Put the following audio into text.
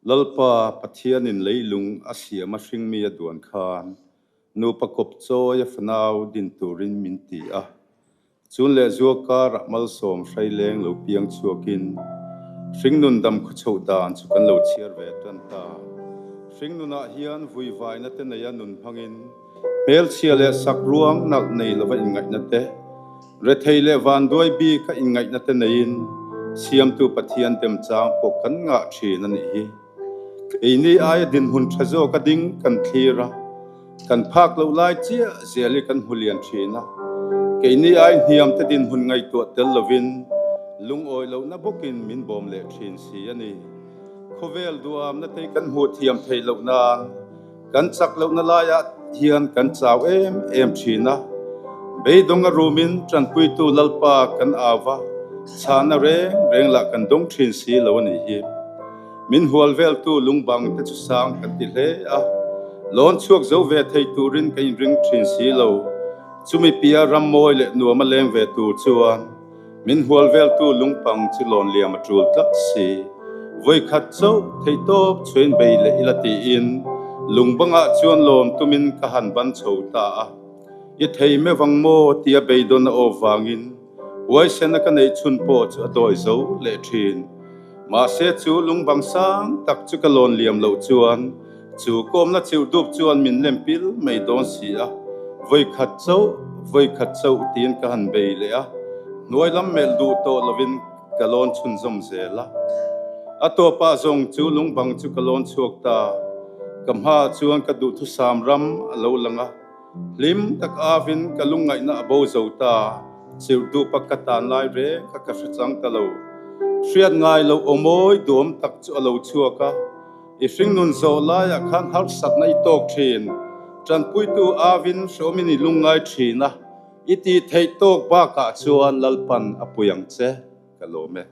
Lalpa Pathianin leilung a siam a hringmi a duan khan nupa kawp chawi a fanau din turin min ti a. Chun leh zua karah malsawm hraileng lo piang chhuakin hringnun dam khawchhoh dan chu kan lo chhiar ve tan ta. Hringnunah hian vuivaina te neia nun hmangin hmelchhia leh sak ruang nalh nei lova inngaihna te, Rethei leh vanduai bik a inngaihna te neiin Siamtu Pathian demchang pawh kan ngah thin a nih hi. Keini aia dinhmun tha zawk a ding kan thlir a, kan phak loh lai chiah zel hi kan hmu lian thin a. Keini ai hniam te dinhmun ngaihtuah tel lovin lungawi lohna bawkin min bawm leh thin si a ni. Khawvel duamna te kan hmuh thiam theih loh nan Kan chak lohna laiah hian kan chau em em thin a, beidawng a rumin tanpuitu Lalpa kan au va, chhahna reng reng lah kan dawng thin si lo a nih hi. Min hual veltu lungbang te chu sang kan ti hle a, lawn chhuak zo ve thei turin ka inring thin si lo. Chumi pia ram mawi leh nuam a leng ve tur chuan Min hual veltu lungpang chu lawn liam a tul tlat si. Vawikhat chauh theihtawp chhuain bei leh ila tiin lungbangah chuan lawm tumin ka han ban chho ta a. I thei mevang maw tia beidawn a awp vangin huaisena ka neih chhun pawh chu a dawi zo leh thin. Mahse chu lungbang sang tak chu ka lawn liam loh chuan Chu kawmna cheuh dup chuan min lem pil mai dawn si a, vawi khat chauh, vawi khat chauh tiin ka han bei leh a, hnuai lam melh duh tawh lovin ka lawn chhunzawm zel a. A tawpah zawng chu lungbang chu ka lawn chhuak ta, ka hmaah chuan ka duhthusam ram a lo lang a, Hlim tak avin ka lungngaihna a bo zo ta, chirhdupa ka tan lai reng kha ka hre chang ta lo. Hriat ngai loh aw mawi duam tak chu a lo chhuak a, i hringnun zawh laiah khan harsatna i tawk thin, tanpuitu avin hreawmin i lungngai thin a, i tih theih tawk bakah chuan Lalpan a pui ang che, ka lawm e.